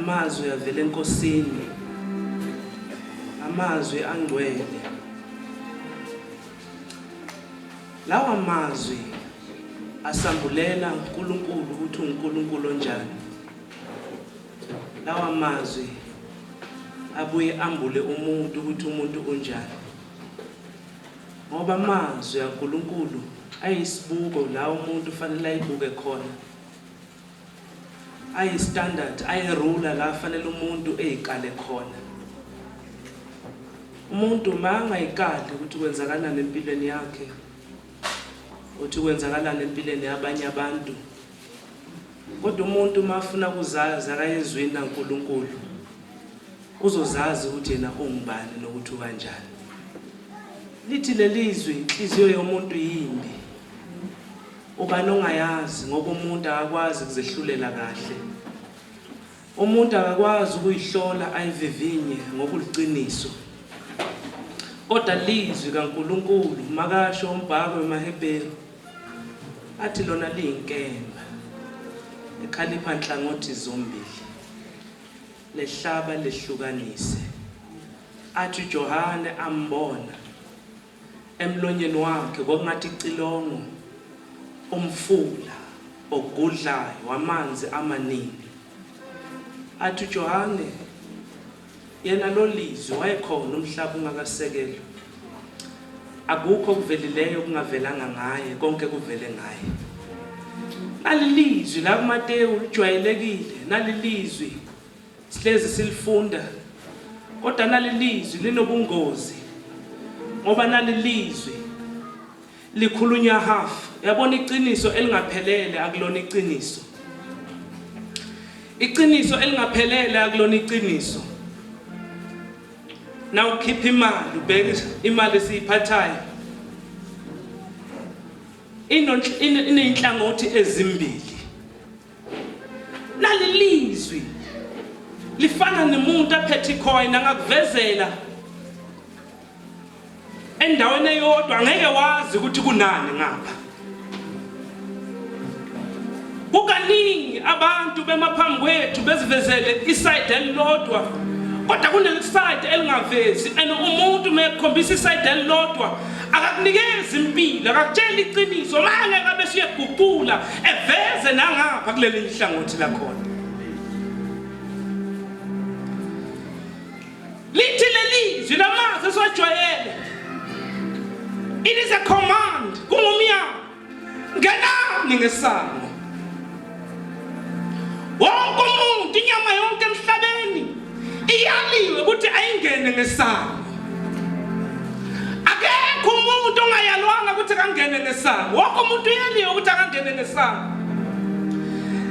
Amazwi avela eNkosini, amazwi angcwele. Lawa mazwi asambulela uNkulunkulu ukuthi uNkulunkulu onjani. Lawa mazwi abuye ambule umuntu ukuthi umuntu unjani. Ngoba amazwi kaNkulunkulu ayisibuko la umuntu ufanele ayibuke khona. Ayi-standard, ayi-ruler la fanele umuntu eyikale khona. Umuntu uma angayikali ukuthi kwenzakalani empilweni yakhe, uthi kwenzakalani empilweni yabanye abantu. Kodwa umuntu uma afuna ukuzazi akaye ezwini laNkulunkulu, uzozazi ukuthi yena ungubani nokuthi ukanjani. Lithi lelizwi inhliziyo yomuntu yimbi. Ubani ongayazi ngoba umuntu akakwazi kuzehlulela kahle. Umuntu akakwazi ukuyihlola ayivivinye ngokuliqiniso. Kodwa lizwi kaNkulunkulu makasho umbhalo wemaHebheru athi lona liyinkemba ekhalipha nhlangothi zombili lehlaba lehlukanise. Athi uJohane ambona Emlonyeni wakhe kwakungathi icilongo, umfula ogudlayo wamanzi amaningi. Athi uJohane, Yena lo Lizwi wayekhona umhlaba ungakasekelwa. Akukho okuvelileyo okungavelanga ngaye, konke kuvele ngaye. Nali lizwi la kuMatewu lijwayelekile, nali lizwi Sihlezi silifunda kodwa nalelizwi linobungozi ngoba nalelizwi likhulunywa half. Uyabona iqiniso elingaphelele akulona iqiniso. Iqiniso elingaphelele akulona iqiniso. Na ukhipha imali ubheke imali esiyiphathayo ineyinhlangothi ezimbili. Nalelizwi lifana nemuntu aphethe icoin angakuvezela endaweni eyodwa angeke wazi ukuthi kunani ngapha. Kukaningi abantu bema phambi kwethu bezivezele iside elilodwa kodwa kuneliside elingavezi and umuntu mekhombisa iside elilodwa akakunikezi impilo akakutsheli iqiniso manje ngabe siyeguqula eveze nangapha kuleli hlangothi lakhona. Lithi lelizwi lamazwi esiwajwayele, it is a command, kungumyalo, ngenani ngesango. Wonke umuntu, inyama yonke emhlabeni iyaliwe ukuthi ayingene ngesango. Akekho umuntu ongayalwanga ukuthi akangene ngesango. Wonke umuntu uyaliwe ukuthi akangene ngesango.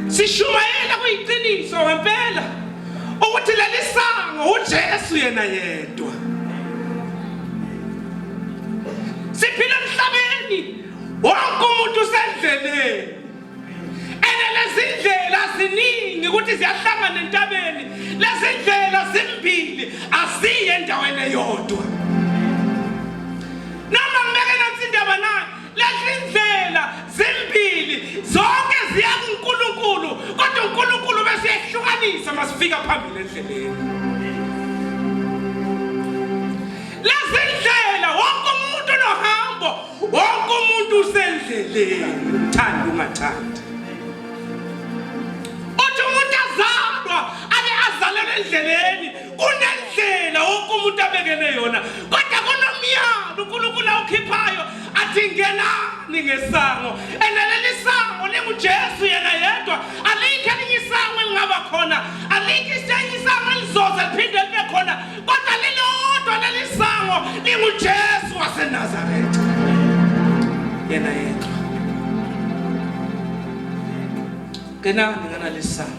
Sishumayela kuyiqiniso ngempela ukuthi leli sango uJesu yena yedwa. Siphila emhlabeni wonke umuntu usendleleni. Ene lezi ndlela ziningi ukuthi ziyahlangana entabeni. Lezi ndlela zimbili aziye endaweni eyodwa. Noma ngibeke nansi indaba na lezi ndlela zimbili zonke ziya kuNkulunkulu kodwa uNkulunkulu bese uyehlukanisa masifika phambili endleleni. Lezi ndlela wonke umuntu unohambo Wonke umuntu usendleleni, uthanda ungathandi. Uthi umuntu azalwa abe azalelwe endleleni, kunendlela wonke umuntu abekele yona, kodwa kunomyalo uNkulunkulu awukhiphayo athi ngenani ngesango. And leli sango linguJesu yena yedwa, alikho elinye isango elingaba khona, alikho elinye isango elizoze liphinde libe khona. Kodwa lilodwa leli sango linguJesu waseNazaretha. Yena yedwa. Ngenani ngaleli sango.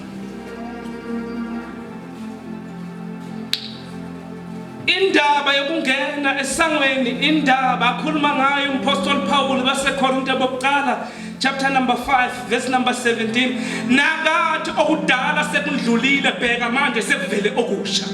Indaba yokungena esangweni indaba akhuluma ngayo umpostoli Paul baseKorinte bokuqala chapter number 5 verse number 17 nakathi okudala sekundlulile bheka manje sekuvele okusha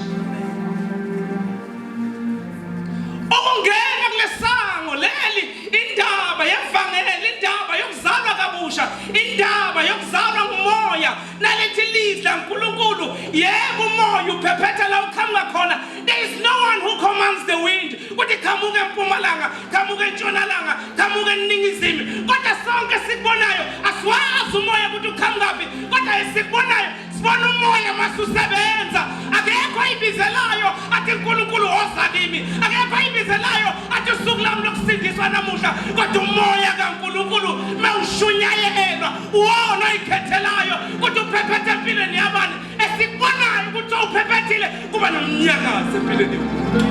ukungena kulesango leli indaba yevangeli indaba Indaba yokuzalwa kabusha, indaba yokuzalwa ngumoya, nalethi lizwi laNkulunkulu. Yebo, umoya uphephetha la uqhamuka khona. There is no one who commands the wind ukuthi qhamuka empumalanga, qhamuka entshonalanga, qhamuka eningizimu. Kodwa sonke sikubonayo, asiwazi umoya ukuthi uqhamukaphi, kodwa esikubonayo, sibona umoya masusebenza. Akekho ayibizelayo athi uNkulunkulu woza kimi, akekho ayibizelayo athi usuku lami lokusindiswa namuhla, kodwa umoya kaNkulunkulu mawushunyayelwa uwona oyikhethelayo ukuthi uphephethe empilweni yabani. Esikubonayo ukuthi uphephethile, kuba nomnyakazo empilweni yomuntu,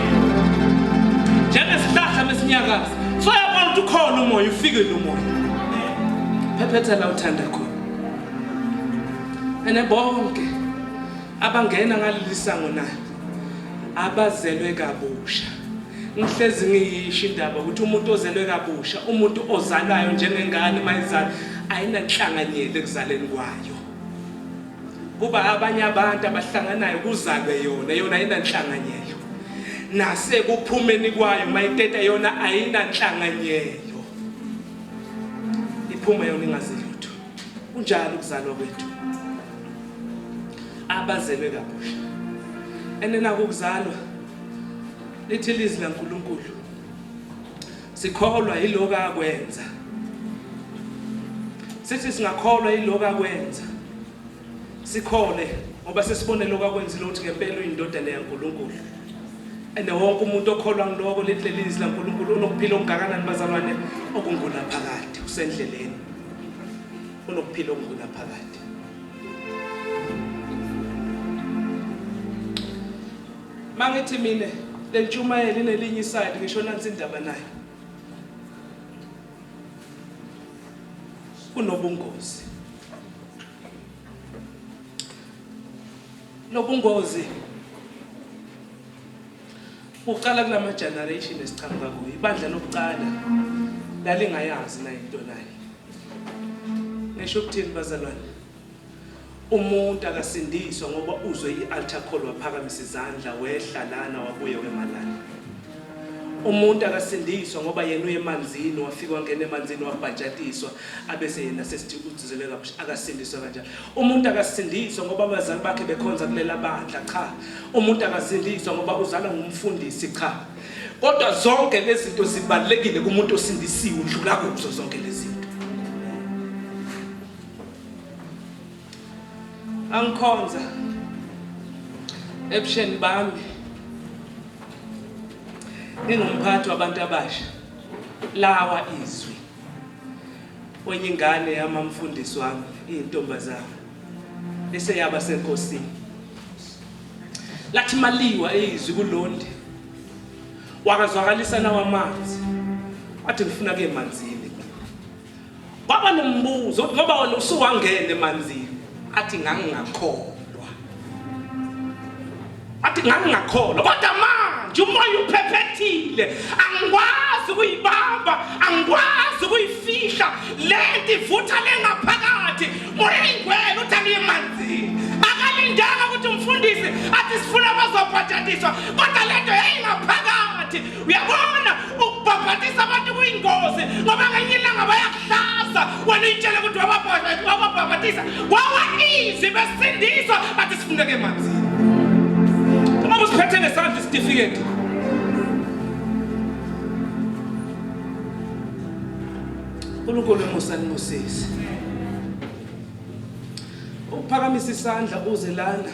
njengesihlahla mesinyakaza. Soyabona ukuthi ukhona umoya, ufikile umoya, phephetha la uthanda khona. Ene bonke abangena ngaleli sango nayo abazelwe kabusha. Ngihlezi ngiyisho indaba ukuthi umuntu ozelwe kabusha, umuntu ozalwayo njengengane mayizalwa, ayinanhlanganyelo ekuzaleni kwayo. Kuba abanye abantu abahlanganayo kuzalwe yona, yona ayinanhlanganyelo. Nasekuphumeni kwayo mayiteta yona ayinanhlanganyelo. Iphuma yona ingazi lutho. Kunjalo ukuzalwa kwethu. Abazelwe kabusha. Ene nako ukuzalwa, lithi ilizwi laNkulunkulu, sikholwa yiloko akwenza. Sithi singakholwa yiloko akwenza, sikhole ngoba sesibone lokho akwenzile, ukuthi ngempela uyindodana yaNkulunkulu. And wonke umuntu okholwa ngiloko, lithi leli lizwi laNkulunkulu, unokuphila okungakanani, bazalwane? Okungunaphakade. Usendleleni, unokuphila okungunaphakade. Mangithi mina lentshumayelo inelinye iside, ngisho nansi indaba nayo kunobungozi. Lobungozi uqala kulama generation esiqhamuka kuyo. Ibandla lokuqala lalingayazi na into nayo. Ngisho ukuthini, bazalwane? Umuntu akasindiswa ngoba uzwe i-altar call, waphakamisa izandla, wehla lana, wabuye wemalana. Umuntu akasindiswa ngoba yena uye emanzini, wafika wangena emanzini, wabhajatiswa, abese yena sesithi udzizelwe kabusha. Akasindiswa kanjalo. Umuntu akasindiswa ngoba abazali bakhe bekhonza kulela bandla, cha. Umuntu akasindiswa ngoba uzalwa ngumfundisi, cha. Kodwa zonke lezi zinto zibalulekile kumuntu osindisiwe, udlula kuzo zonke lezi zinto. Angikhonza ebusheni bami, ngingumphathi wabantu abasha, lawa izwi kwenye ingane yamamfundisi wami, iyintombazana eseyaba senkosini, lathi maliwa izwi kulondi, wakazwakalisa nawamanzi, wathi ngifuna kuye emanzini. Kwaba nombuzo ngoba wena usuwangena emanzini. Athi ngangingakholwa, athi ngangingakholwa, kodwa manje umoya uphephethile, angikwazi ukuyibamba, angikwazi ukuyifihla lento ivutha lengaphakathi. Moya ingwele uthi angiye emanzini. Akalindanga ukuthi umfundisi athi sifuna abazobhajatiswa, kodwa lento yayingaphakathi. Uyabona, ukubhabhatisa abantu kuyingozi ngoba ngenye ilanga bayakuhlaza, wena uyitshele ukuthi wababhabhatisa, wawa izwi, besindiswa, bathi sifuneke emanzini. Uma usiphethe ngesandla isitifiketi, uNkulunkulu emusa nibusise. Ukuphakamisa isandla uze lana,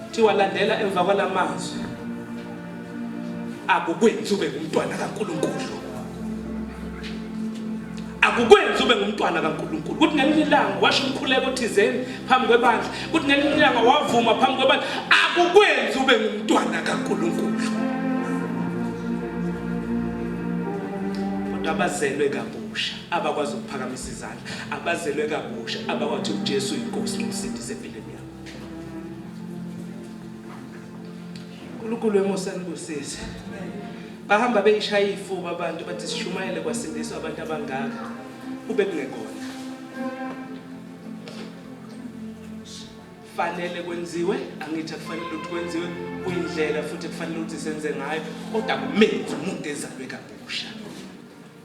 Kuthiwa landela emva kwalamazwi, akukwenzi ube ngumntwana kaNkulunkulu. Akukwenzi ube ngumntwana kaNkulunkulu. Kuthi ngelinye ilanga washo umkhuleko othizeni phambi kwebandla, kuthi ngelinye ilanga wavuma phambi kwebandla, akukwenzi ube ngumntwana kaNkulunkulu. Kodwa abazelwe kabusha abakwazi ukuphakamisa izandla, abazelwe kabusha abakwathi uJesu uyinkosi nomsindisi empilweni yabo. uNkulunkulu wemusa nibusise. Bahamba beyishaya ifuba abantu, bathi sishumayele kwasindiswa abantu abangaka, kube kungekona. Fanele kwenziwe, angithi akufanele ukuthi kwenziwe, kuyindlela futhi kufanele ukuthi senze ngayo, kodwa kumenzi umuntu ezalwe kabusha.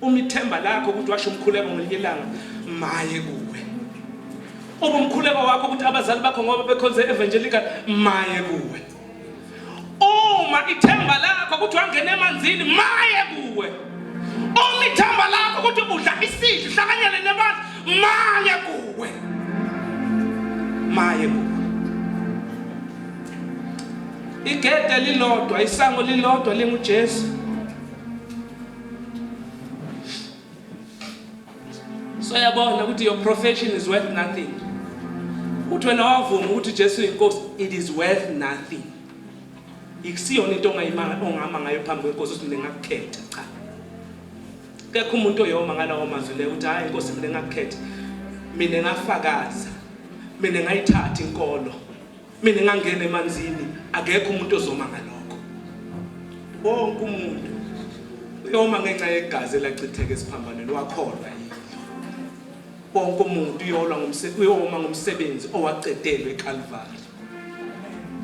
Uma ithemba lakho ukuthi washo umkhuleko ngelinye ilanga, maye kuwe. Uma umkhuleko wakho ukuthi abazali bakho ngoba bekhonze evangelical, maye kuwe. Uma ithemba lakho ukuthi wangena emanzini, maye kuwe. Uma ithemba lakho ukuthi udla isidlo uhlanganyele nebandla, maye kuwe. Maye kuwe. Igede lilodwa, isango lilodwa linguJesu. So yabona ukuthi your profession is worth nothing. Uthi wena wavuma ukuthi Jesu inkosi, it is worth nothing. Ikusiyona into ongayimanga ongama ngayo phambi kwenkosi ukuthi mina ngakukhetha cha. Kekho umuntu oyoma ngalawo mazwi leyo ukuthi hayi inkosi mina ngakukhetha. Mina ngafakaza. Mina ngayithatha inkolo. Mina ngangena emanzini akekho umuntu ozoma ngalokho. Wonke umuntu uyoma ngenxa yegazi elachitheka esiphambanweni wakholwa yilo. Wonke umuntu uyolwa ngomsebenzi uyoma ngomsebenzi owaqedelwe eCalvary.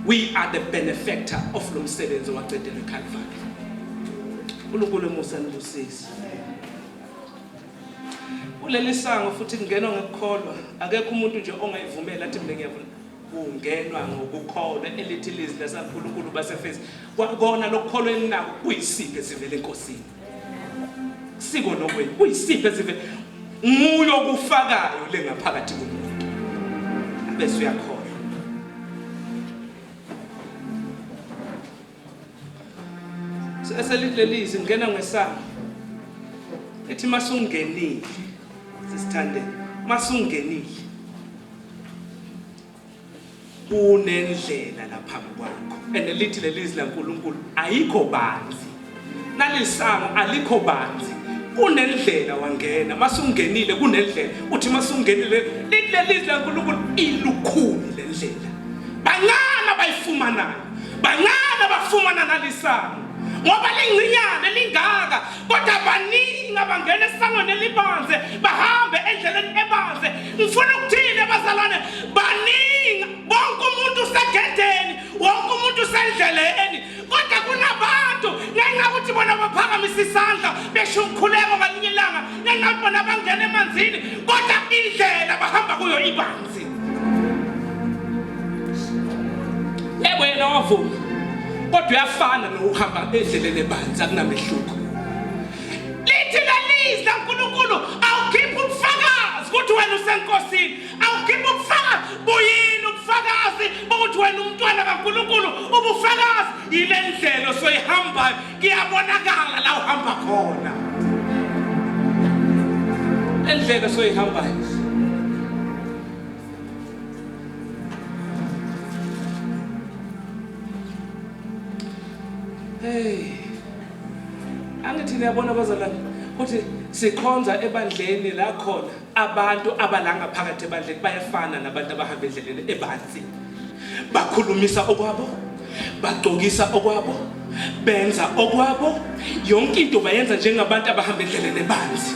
We are the benefactor of lo msebenzi owaqedelwe eCalvary. uNkulunkulu emusa nibusise. Kuleli sango futhi kungenwa ngokukholwa. Akekho umuntu nje ongayivumela athi mina ngiyavuma. Kungenwa ngokukholwa elithi ilizwi lasaNkulunkulu basefesi. Kwakona lokukholwa eninako kuyisipho esivela eNkosini. Siko nokwenu kuyisipho esivela nguye okufakayo le ngaphakathi komuntu. Bese uyakholwa. Eselithi lelizwi ngena ngesango. Ethi masungenile sisithandeni masungenile kunendlela laphambi kwakho and lithi lelizwi laNkulunkulu ayikho banzi nalisango alikho banzi kunendlela wangena masungenile kunendlela uthi masungenile lithi lelizwi laNkulunkulu ilukhuni lendlela bancane abayifumanayo bancane abafumana nalisango ngoba lingcinyane lingaka kodwa baningi abangena esangweni elibanzi bahambe endleleni ebanzi ngifuna ukuthini abazalwane baningi bonke umuntu usegedeni wonke umuntu usendleleni kodwa kunabantu ngenxa yokuthi bona baphakamisa isandla besho umkhuleko ngalinye ilanga ngenxa yokuthi bona bangena emanzini kodwa indlela bahamba kuyo ibanzi Yebo yena wavuma. Kodwa uyafana nokuhamba endleleni ebanzi akunamehluko. Lithi lelizwi laNkulunkulu awukhiphi ubufakazi ukuthi wena usenkosini. Awukhiphi ubufakazi buyini ubufakazi bokuthi wena umntwana kaNkulunkulu ubufakazi yile ndlela osoyihambayo kuyabonakala la uhamba khona. Endlela soyihambayo. Hey. Angithi niyabona bazalwane ukuthi sikhonza ebandleni la khona abantu abalanga phakathi ebandleni bayafana nabantu abahamba endleleni ebanzi. Bakhulumisa okwabo, bagcokisa okwabo, benza okwabo, yonke into bayenza njengabantu abahamba endleleni ebanzi.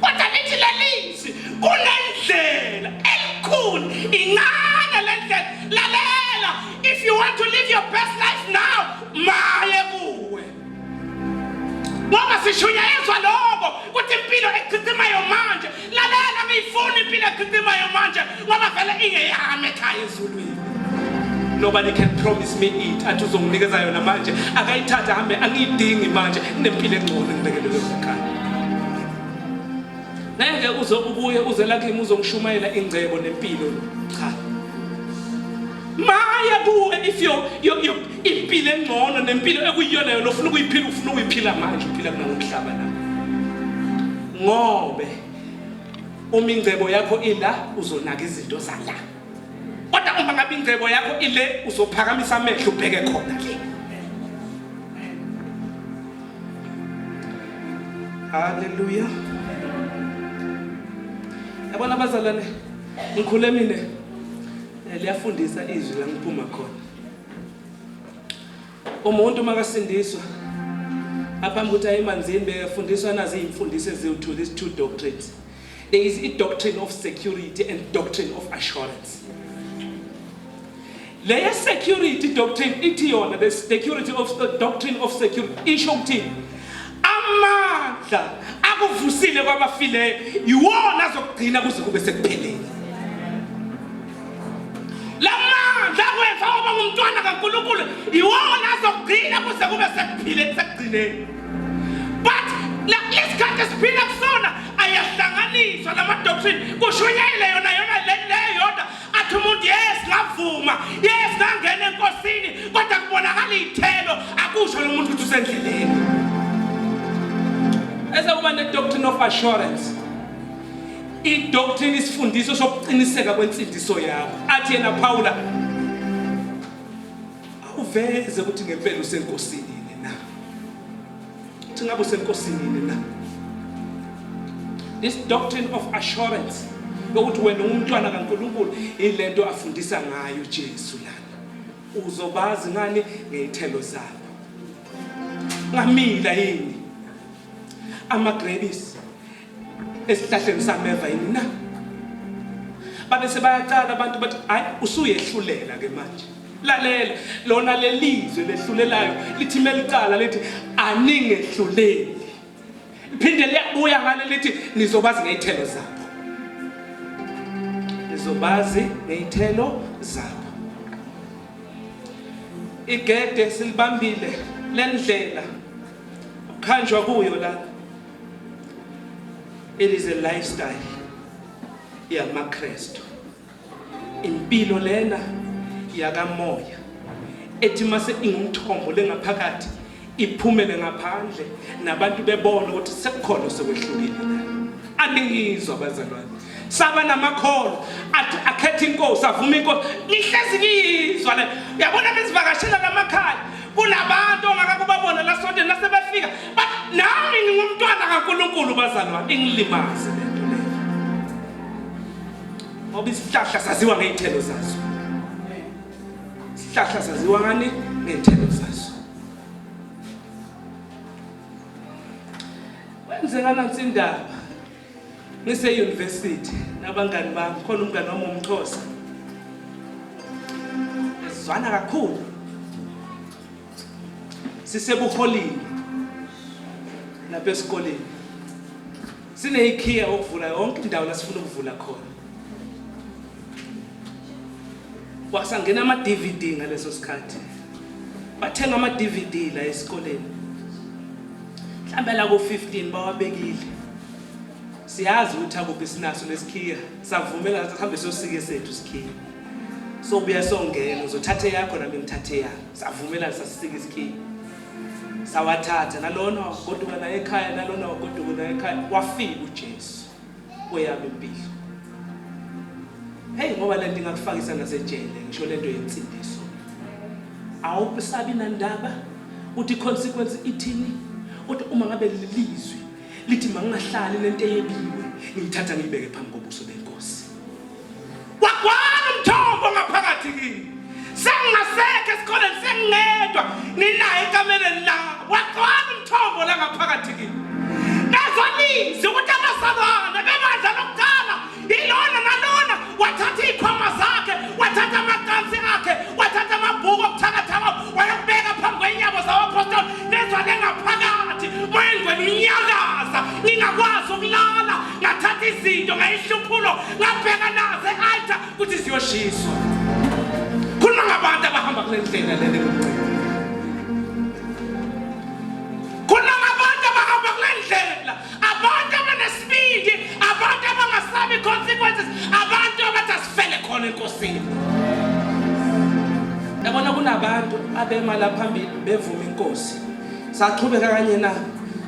Kodwa lithi lelizwi kunendlela elikhulu incane le ndlela lalela if you want to live your best life now maye kuwe ngoba sishunyayezwa lokho ukuthi impilo echichimayo manje lalela ngiyifuna impilo echichimayo manje ngoba vele ingeyami ekhaya ezulwini nobody can promise me it athi uzonginikeza yona manje akayithathe hambe angiyidingi manje nempilo engcono ngibekelelwe ekhaya ngeke uze ubuye uze la kimi uzongishumayela ingcebo nempilo cha maye kuwe if your your your impilo engcono nempilo ekuyiyona yona ufuna ukuyiphila ufuna ukuyiphila manje uphila kunangomhlaba la ngobe uma ingcebo yakho ila uzonaka izinto zala kodwa uma ngabe ingcebo yakho ile uzophakamisa amehlo ubheke khona le haleluya yabona abazalwane ngikhule mina eh, liyafundisa izwi la ngiphuma khona umuntu makasindiswa aphambi ukuthi aye emanzini befundiswa nazi izimfundiso eziwu-two these two doctrines there is a doctrine of security and doctrine of assurance leya security doctrine ithi yona the security of the doctrine of security isho ukuthini Lamandla akuvusile kwabafileyo iwona azokugcina kuze kube sekupheleni. Lamandla akwenza waba ngumntwana kaNkulunkulu iwona azokugcina kuze kube sekuphile sekugcineni. But lesikhathi esiphila kusona ayahlanganiswa lama doctrine kushunyayele yona yona le yodwa athi umuntu yes ngavuma yes ngangena enkosini kodwa kubonakala iy'thelo akusho lo muntu ukuthi usendleleni ese kuba ne-doctrine of assurance i-doctrine isifundiso sokuqiniseka kwensindiso yakho athi yena phawula awuveze ukuthi ngempela usenkosini na Uthi ngabe usenkosini yini na? This doctrine of assurance yokuthi wena ungumntwana kaNkulunkulu ilento afundisa ngayo uJesu lana. Uzobazi ngani ngezithelo zabo. Ngamila yini amagrebisi esihlahleni sameva yini na? Babe sebayaqala abantu bathi hayi usuyehlulela ke manje. Lalela lona lelizwe lehlulelayo lithi melicala lithi aningehluleli. Liphinde liyabuya ngale lithi nizobazi ngezithelo zabo. Nizobazi ngezithelo zabo. Igede silibambile lendlela khanjwa kuyo la. It is a lifestyle yamaKristu. Impilo lena yakamoya ethi mase ingumthombo lengaphakathi iphumele ngaphandle nabantu bebona ukuthi sekukhona sekwehlukile la. Aningizwa bazalwane. Saba namakholwa athi akhetha inkosi avuma inkosi. Ngihlezi ngiyizwa le. Uyabona bezivakashela lamakhaya kunabantu ongakakubabona la sontweni nasebefika but nami ngingumntwana kaNkulunkulu bazalwane ingilimaze lento leyo ngoba isihlahla saziwa ngey'thelo zaso isihlahla saziwa ngani ngey'thelo zaso kwenzeka nansi indaba ngise-university nabangani bami khona umngani wami umxhosa esizwana kakhulu sisebuholini lapha esikoleni sineyikhiya okuvula yonke indawo la sifuna ukuvula khona kwasangena ama-DVD ngaleso sikhathi bathenga ama-DVD la esikoleni mhlawumbe la ko-15 bawabekile siyazi ukuthi akuphi sinaso lesikhiya savumela sihambe siyosika esethu isikhiya sobuya songena uzothatha eyakho nami ngithathe eyami savumelana sasisika isikhiya sawathatha nalona wagoduka naye ekhaya nalona wagoduka naye ekhaya wafika uJesu kweyami impilo hey ngoba lento ingakufakisa nasejele ngisho lento yensindiso awusabi nandaba uthi consequence ithini kodwa uma ngabe lilizwi lithi mangingahlali nento eyebiwe ngiyithatha ngiyibeke phambi kobuso benkosi Wagcwala umthombo ngaphakathi kimi. Sengingasekho esikoleni sengingedwa nginaye ekamereni la. Wagcwala umthombo la ngaphakathi kimi. Ngezwa lizwi ukuthi abazalwane bebandla lokuqala ilona nalona wathatha iy'khwama zakhe wathatha amacansi akhe wathatha amabhuku okuthakathaka wayokubeka phambi kwenyawo zabaphostoli nezwa lengaphakathi moya engcwele unyakaza ngingakwazi ukulala ngathatha izinto ngayihluphulo ngabheka nazo e-altar ukuthi ziyoshiswa khuluma ngabantu abahamba kule ndlela lele kumcimbi khuluma ngabantu abahamba kule ndlela abantu abanesibindi abantu abangasabi consequences abantu abathi asifele khona enkosini yabona kunabantu abema la phambili bevuma inkosi saqhubeka kanye na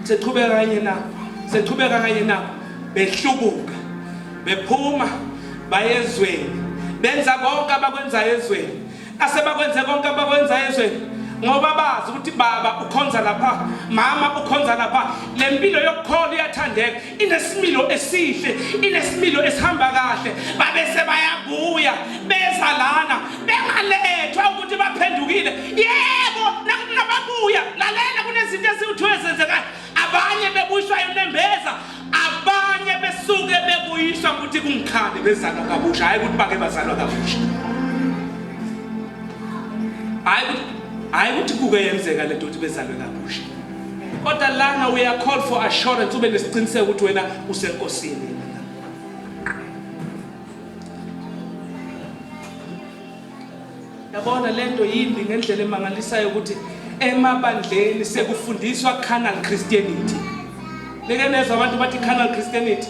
seqhubeka kanye na seqhubeka kanye na behlubuka bephuma baye ezweni benza konke abakwenzayo ezweni asebakwenze konke abakwenzayo ezweni ngoba bazi ukuthi baba ukhonza lapha mama ukhonza lapha le mpilo yokukholwa iyathandeka inesimilo esihle inesimilo esihamba kahle babe sebayabuya beza lana bengalethwa ukuthi baphendukile yebo nababuya lalela kunezinto eziwu-two ezenzekayo abanye bebuyiswa unembeza abanye besuke bebuyiswa ukuthi kungikhale bezalwa kabusha hayi ukuthi bake bazalwa kabusha hayi ukuthi hayi ukuthi kuke yenzeka lento ukuthi bezalwe kabusha. Kodwa lana we are called for assurance, ube nesiqiniseko ukuthi wena usenkosini. Yabona lento yimbi ngendlela emangalisayo ukuthi emabandleni sekufundiswa carnal Christianity. Nike nezwa abantu bathi carnal Christianity.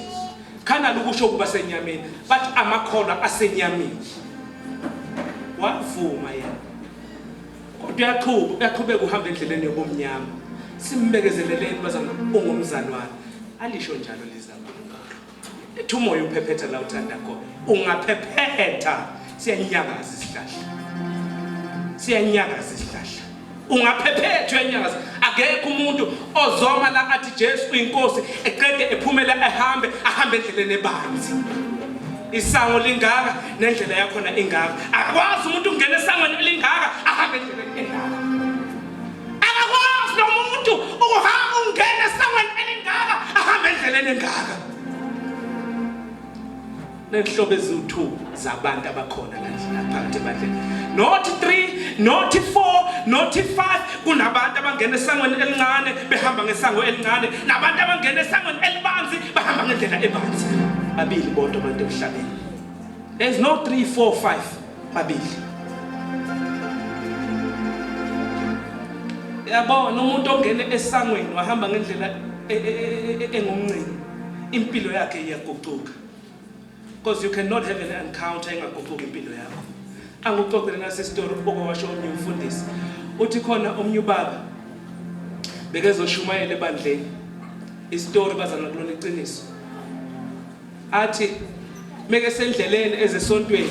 Carnal ukusho ukuba senyameni, bathi amakholwa asenyameni. Wavuma yena. Kodwa uyaqhuba, uyaqhubeka uhamba endleleni yobumnyama. Simbekezeleleni bazalwane, ungumzalwane. Alisho njalo lizalwane. Ethi umoya uphephetha la uthanda khona. Ungaphephetha siyanyakaza isihlahla. Siyanyakaza isihlahla. Ungaphephetha uyanyakaza. Akekho umuntu ozoma la athi Jesu uyinkosi eqede ephumela ehambe ahambe endleleni ebanzi. Isango lingaka nendlela yakhona ingaka. Akwazi umuntu ukungena esangweni elingaka ahambe endleleni engaka. Akakwazi nomuntu ukuhamba ungena esangweni elingaka ahambe endleleni engaka. Nenhlobo eziwu-2 zabantu abakhona la phakathi ebandleni. Not 3, not 4, not 5 kunabantu abangena esangweni elincane behamba ngesango elincane nabantu abangena esangweni elibanzi bahamba ngendlela ebanzi. Babili bodwa abantu emhlabeni. There's no 3 4 5 babili. Yabona umuntu ongene esangweni wahamba ngendlela e, e, e, engumncini impilo yakhe iyaguquka. Because you cannot have an encounter engaguquki impilo yakho. Angikuxoxele nasi isitori okwasho omnye umfundisi. Uthi khona omnye ubaba bekezoshumayela ebandleni. Isitori bazana kulona iqiniso. Athi meke sendleleni ezesontweni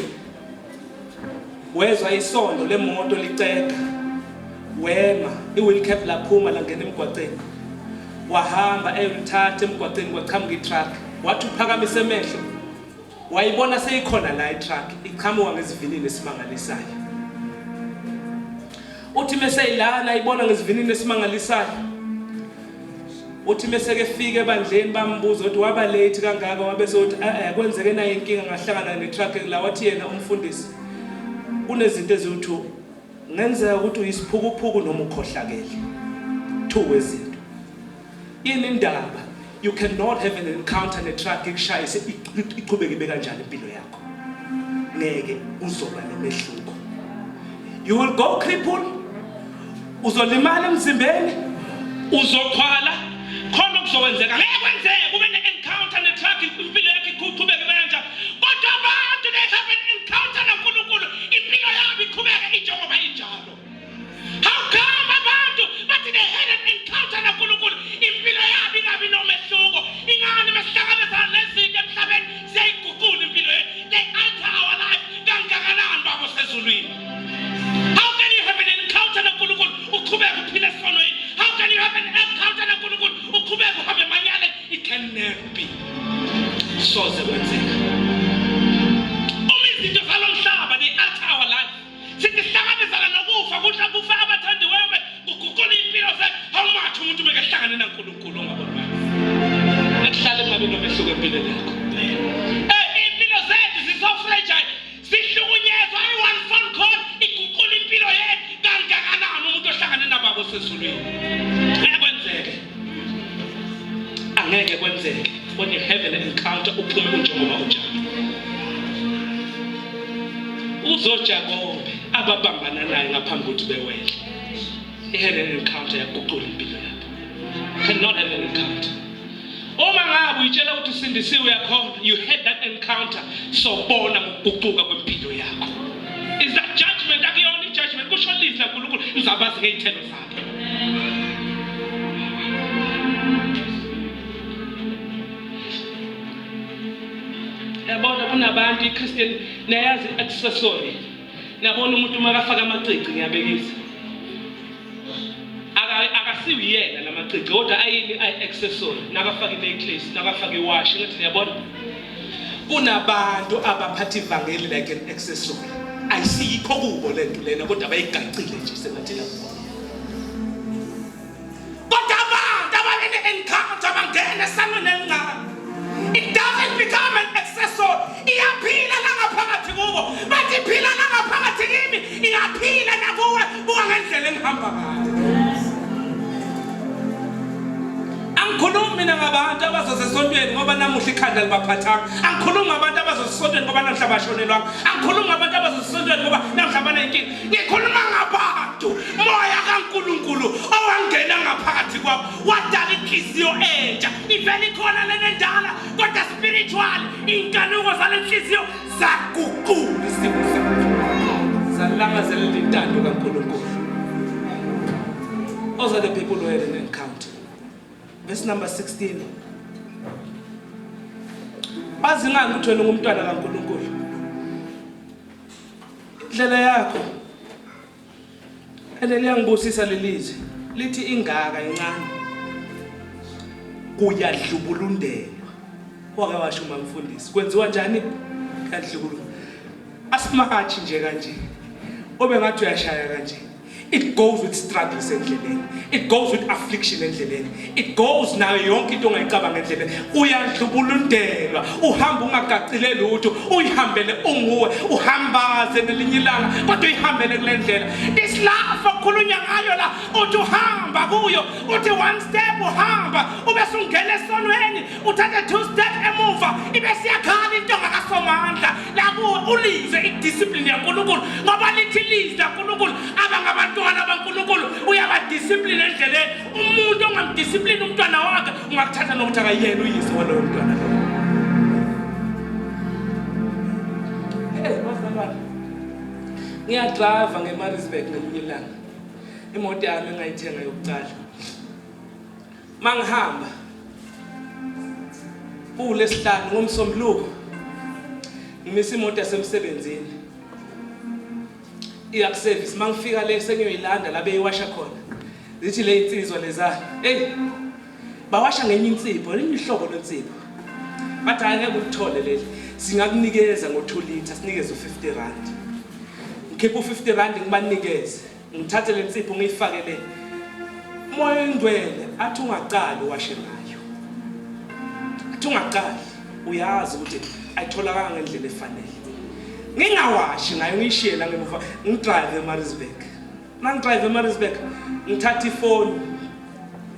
wezwa isondo lemoto liceka wema i-wheel cap laphuma langena emgwaqeni wahamba eyolithatha emgwaqeni kwaqhamuka i-truck wathi uphakamise emehlo wayibona seyikhona la i-truck iqhamuka ngesivinini esimangalisayo uthi meseyilana ayibona ngesivinini esimangalisayo Uthi meseke fika ebandleni bambuza ukuthi waba late kangaka wabe sothi eh, eh kwenzeke naye inkinga ngahlangana ne truck la wathi yena umfundisi kunezinto eziwu-2 ngenzeka ukuthi uyisiphukuphuku noma ukhohlakele two wezinto ini indaba you cannot have an encounter ne truck ikushayise iqhubeke ibe kanjani impilo yakho ngeke uzoba nomehluko you will go cripple uzolimala emzimbeni uzoxhwala khona okuzokwenzeka ngeke kwenzeke kube ne-encounter ne-truck impilo yakho iqhubeke ibe kanjalo kodwa abantu they have an encounter nonkulunkulu impilo yabo iqhubeke injengoba injalo how come abantu bathi they had an encounter nonkulunkulu impilo yabo ingabi nomehluko ingani besihlangabezana nezinto emhlabeni siyayiguqula impilo yethu they alter our life kangakanani babo sezulwini How can you have an encounter noNkulunkulu uqhubeke uphile esonweni? How can you have an encounter noNkulunkulu uqhubeke uhambe emanyaleni? It can never be. Soze kwenzeka. Uma izinto zalo mhlaba they alter our life. Sithi sihlangabezana nokufa kuhla kufa abathandiweyo kuguqula impilo zethu. How much umuntu bekehlangane naNkulunkulu ongabonwayo? Ekuhlale kungabi nomehluko empilweni yakho. Eh, impilo zethu ziso fragile. Sihlukunyezwa i-one phone call iguqula impilo yethu kangakanani umuntu ohlangane nababa osezulwini. Ngeke kwenzeke. Angeke kwenzeke. When you have an encounter uphume unjengoba unjalo. UzoJakobe ababambana naye ngaphambi kokuthi bewele. He had an encounter yaguqula impilo yabo. Cannot have an encounter. Uma ngabe uyitshela ukuthi usindisiwe uyakhona, you had that encounter, sobona ngokuguquka kwempilo yakho. Is that judgment? Akuyona i-judgment, kusho lizwi laNkulunkulu, nizabazi ngey'thelo zabo. Yabona kunabantu i-Christian nayazi i-accessory. Nabona umuntu uma akafaka amacici ngiyabekisa. Akasiwuyena lamacici kodwa ayini i-accessory nakafaka i-necklace nakafaka iwashi ngathi niyabona kunabantu abaphatha ivangeli like an accessory ayisikho kubo lento lena kodwa bayigacile nje sengathi lapho Kodwa abantu abane-encounter bangena esangweni elincane. It doesn't become an accessory. Iyaphila la ngaphakathi kubo. Bathi iphila la ngaphakathi kimi, iyaphila nakuwe. Buka ngendlela engihamba ngayo. mina ngabantu abazoze esontweni ngoba namuhla ikhanda libaphathanga. Angikhulumi ngabantu abazoze esontweni ngoba namuhla bashonelwanga. Angikhulumi ngabantu abazoze esontweni ngoba namuhla banenkinga. Ngikhuluma ngabantu moya kaNkulunkulu owangena ngaphakathi kwabo wadala inhliziyo entsha. Ivele ikhona lena endala kodwa spiritual inkanuko zale nhliziyo zaguqula isimo sakhe. Zalangazelela intando kaNkulunkulu. Those are the people who had an encounter. Verse number 16. Bazi ngani ukuthi wena ungumntwana kaNkulunkulu? Indlela yakho ene liyangibusisa lelizwi lithi ingaka incane kuyadlubulundelwa wake washo umamfundisi kwenziwa njani kuyadlubulundelwa asimatshi nje kanje obe ngathi uyashaya kanje It goes with struggles endleleni. It goes with affliction endleleni. It goes nayo yonke into ongayicabanga endleleni. Uyadlubulundelwa, uhamba ungagacile lutho, uyihambele unguwe, uhambaze ngelinye ilanga, kodwa uyihambele kule ndlela. This life okukhulunywa ngayo la, uthi uhamba kuyo, uthi one step uhamba, ube sungena esonweni, uthathe two step emuva, ibe siyakhala intonga kaSomandla. La kuwe ulizwe idiscipline yaNkulunkulu ngoba lithi ilizwi laNkulunkulu abangabantwana baNkulunkulu uyabadiscipline endleleni. Umuntu ongamdiscipline umntwana wakhe ungakuthatha nokuthi akayena uyise waloyo mntwana loyo. Hey bazalwane, ngiyadrayiva ngeMaritzburg ngelinye ilanga, imoto yami engayithenga yokuqala. Mangihamba kuwulesihlanu ngomsombuluko ngimisa imoto yasemsebenzini iya kuservice mangifika le sengiyoyilanda la beyiwasha khona zithi le insizwa leza hey bawasha ngenye insipho elinye uhlobo lwensipho bathi hayi ngeke ulithole leli singakunikeza ngo-2 litre sinikeze u-50 rand ngikhiphe u-50 rand ngibanikeze Ngithathe le nsipho ngiyifake le. Moya oyingcwele athi ungaqali uwashe ngayo. Athi ungaqali uyazi ukuthi ayitholakala ngendlela efanele. Ngingawashi ngayo ngiyishiye la ngemuva ngidrive eMaritzburg. Mangidrive eMaritzburg ngithatha ifoni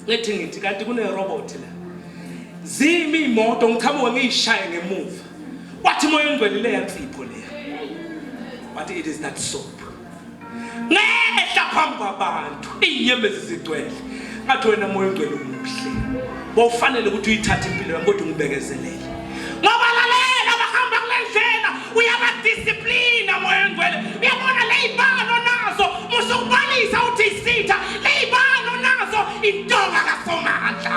ngithi ngithi kanti kune robot la. Zimi imoto ngiqhamuke ngiyishaye ngemuva. Wathi moya oyingcwele leya nsipho leya. Wathi it is that soap. Ngehla phambi kwabantu iy'nyembezi zigcwele ngathi wena moya ongcwele umuhle wawufanele ukuthi uyithathe impilo yami kodwa ungibekezelele ngoba lalela abahamba kule ndlela uyabadisiplina moya ongcwele uyabona le y'balo nazo musukubalisa uthi isitha le y'balo nazo intonga kasomandla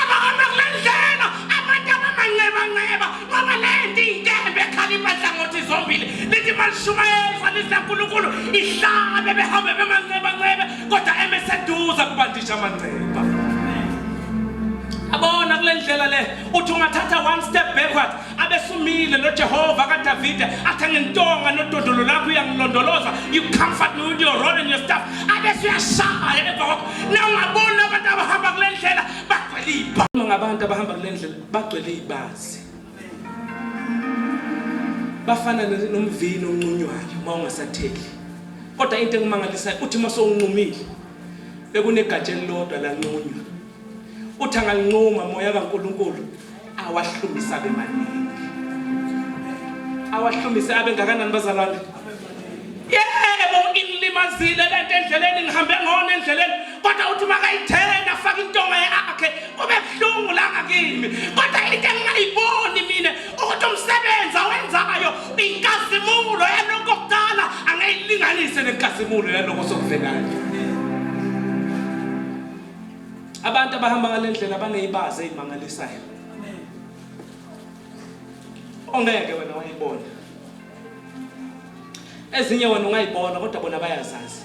abahamba kule ndlela abantu abamanxebanxeba ngoba le nto iyinkembe ekhalipha nhlangothi zombili lithi malishumayezwa lizwi lankulunkulu ihlabe behambe bemancebancebe kodwa emeseduze kubandisha amanceba abona kule ndlela le uthi ungathatha one step backward abesumile noJehova kaDavide athi ngentonga nodondolo lakho uyangilondoloza you comfort me with your rod and your staff abese uyashaya emva kwakho na ungaboni abantu abahamba kule ndlela bagcwele ibha ngabantu abahamba kule ndlela bagcwele ibazi bafana nomvini onqunywayo uma ungasatheli kodwa into engimangalisayo uthi uma sowunqumile bekunegatsha elilodwa lanqunywa uthi angalinquma moya kaNkulunkulu awahlumisa abe maningi awahlumise abe ngakanani bazalwane yebo ingilimazile lento endleleni ngihambe ngona endleleni kodwa uthi makayithenga afake intonga yakhe kube buhlungu la ngakimi kodwa into engingayiboni mina ukuthi umsebenzi awenzayo inkazimulo yalokho kuqala angayilinganise nenkazimulo yalokho sokuvelayo abantu abahamba ngale ndlela baneyibazi eyimangalisayo ongeke wena wayibona ezinye wena ungayibona kodwa bona bayazazi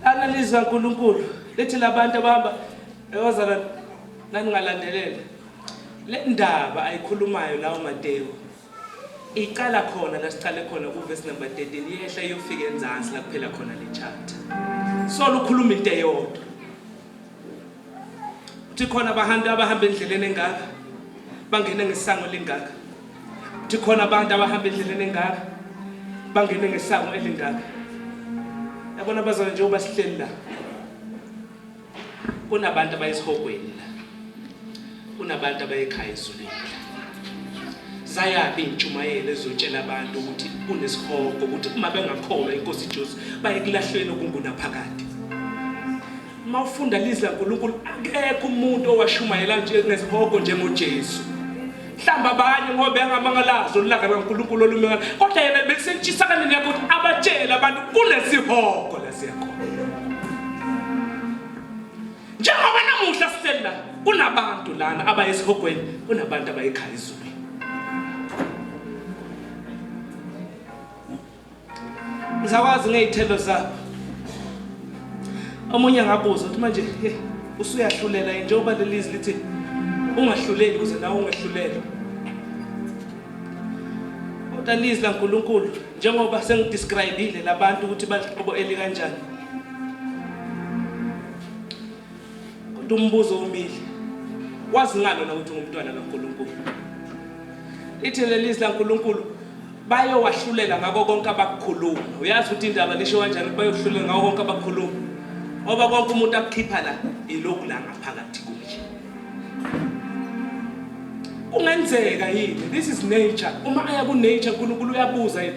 Lana lizwi kaNkulunkulu lithi labantu abahamba ebazalwane naningalandelela le ndaba ayikhulumayo lawo Matewu iqala khona la siqale khona kuvesi number 13 iyehla iyofika enzansi la kuphela khona le chapter so lukhuluma into eyodwa uthi khona abantu abahamba endleleni engaka bangene ngesango lingaka Uthi khona abantu abahamba endleleni engaka bangene ngesango elingaka. Yabona bazalwane njengoba sihleli la. Kunabantu abayisihogweni la. Kunabantu abayekhaya ezulwini. Zayaphi intshumayelo ezotshela abantu ukuthi kunesihogo ukuthi uma bengakholwa inkosi Jesu baye kulahlweni okungunaphakade. Uma ufunda lizwi laNkulunkulu akekho umuntu owashumayela ngezihogo njengoJesu. Mhlawumbe abanye ngoba bengamangalazi olulaka lwaNkulunkulu olumeka kodwa yena bekusentshisakaleni yakhe ukuthi abatshele abantu kunesihogo la siyakhona. Njengoba namuhla sihleli la kunabantu lana abaye esihogweni kunabantu abaye ekhaya ezulwini. Ngizakwazi ngey'thelo zabo. Omunye angabuza ukuthi manje hey, usuyahlulela yini njengoba leli zwi lithi ungahluleli ukuze nawe ungehlulelwa. Kodwa lizwi laNkulunkulu njengoba sengidescribile labantu ukuthi balihlobo elikanjani. Kodwa umbuzo umile. Wazi ngani wena ukuthi ungumntwana kaNkulunkulu? Lithi leli zwi laNkulunkulu bayowahlulela ngako konke abakukhuluma. Uyazi ukuthi indaba lisho kanjani ukuthi bayohlulela ngako konke abakukhuluma. Ngoba konke umuntu akukhipha la ilokhu la ngaphakathi kuye. Kungenzeka yini? This is nature. Uma aya ku nature uNkulunkulu uyabuza yini?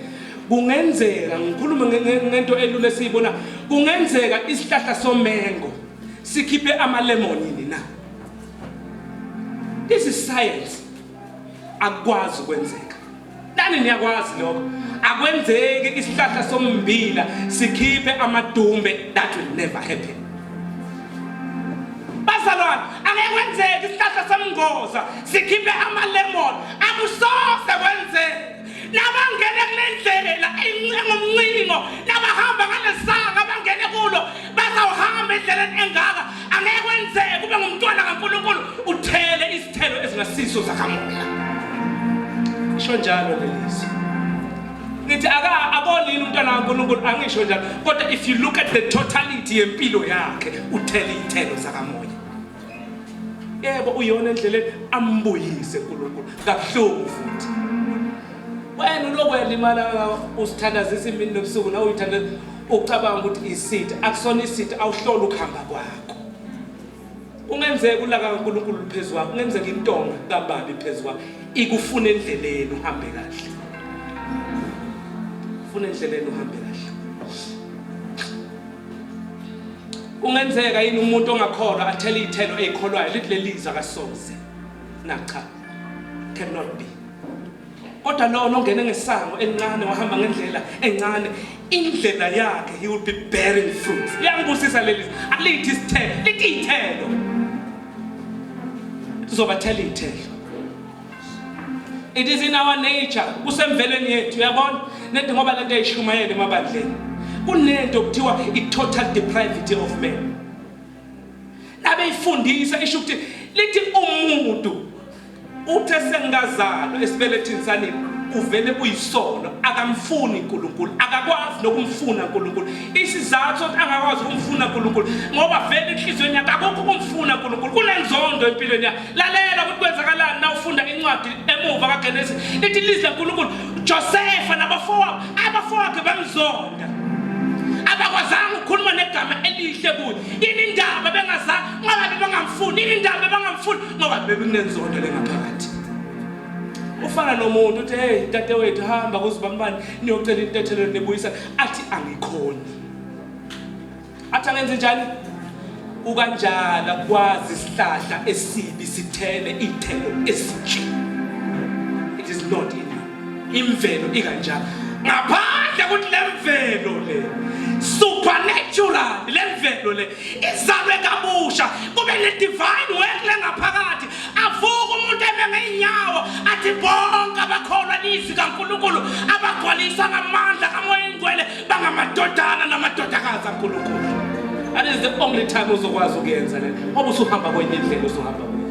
Kungenzeka ngikhulume ngento elula esiyibona. Kungenzeka isihlahla somengo sikhiphe ama lemon yini na? This is science. Akukwazi ukwenzeka. Nani niyakwazi lokho. Akwenzeki isihlahla sommbila sikhiphe amadumbe that will never happen. Bazalwane, angeke kwenzeke isihlahla somngoza sikhiphe ama-lemon. Akusoze kwenzeke. Nabangene kule ndlela engumncingo, nabahamba ngalesanga abangene kulo, bazawuhamba endleleni engaka. Angeke kwenzeke kube ngumntwana kaNkulunkulu uthele isithelo ezingasiso zakamoya. Isho njalo lelizwi. Ngithi aka akonini umntwana kaNkulunkulu angisho njalo kodwa if you look at the totality yempilo yakhe uthele iy'thelo zakamoya. Yebo uyona endleleni ambuyise uNkulunkulu kabuhlungu futhi. Wena ulokhu uyalimala usithandazisa imini nobusuku nawe uyithandaza ucabanga ukuthi isitha akusona isitha awuhlola ukuhamba kwakho. Kungenzeka ulaka kaNkulunkulu luphezu kwakho, kungenzeka intonga kababi phezu kwakho ikufuna endleleni uhambe kahle. Ufuna endleleni uhambe kahle. Kungenzeka yini umuntu ongakholwa athele iy'thelo ey'kholwayo lithi leli zwi akasoze? Na cha. Cannot be. Kodwa lona ongene ngesango elincane wahamba ngendlela encane indlela yakhe he will be bearing fruits. Liyangibusisa leli alithi isithelo, lithi iy'thelo. Sizobathela iy'thelo. It is in our nature, kusemvelweni yethu, uyabona? Nedi ngoba lento ayishumayela emabandleni. Kunento kuthiwa i-total depravity of man. Nabeyifundisa isho ukuthi lithi umuntu uthe sengazalwa esibelethini sanini uvele uyisono akamfuni uNkulunkulu akakwazi nokumfuna uNkulunkulu isizathu sokuthi angakwazi ukumfuna uNkulunkulu ngoba vele enhliziyweni yakhe akukho ukumfuna uNkulunkulu kunenzondo empilweni yakhe Lalela ukuthi kwenzakalani na ufunda incwadi emuva kaGenesis. Lithi ilizwi laNkulunkulu, Josefa nabafowabo, abafowakhe bamzonda. Abakwazanga ukukhuluma negama elihle kuye. Yini indaba bengazange ngoba bebengamfuni, yini indaba bebangamfuni ngoba bekunenzondo lengaphakathi. Ufana nomuntu uthi hey dadewethu hamba kuzibambani niyocela intethelelo nibuyisa athi angikhoni. Athi angenze njani? Kukanjalo akwazi isihlahla esibi sithele iy'thelo ezinhle. It is not in you. Imvelo ikanjalo. Ngaphandle ukuthi le mvelo le supernatural le mvelo le izalwe kabusha kube ne-divine work lengaphakathi avuke umuntu eme ngey'nyawo athi bonke abakholwa lizwi kaNkulunkulu abagcwaliswa ngamandla kaMoya Oyingcwele bangamadodana namadodakazi aNkulunkulu. That is the only time uzokwazi ukuyenza le ngoba usuhamba kwenye indlela usuhamba kuyo.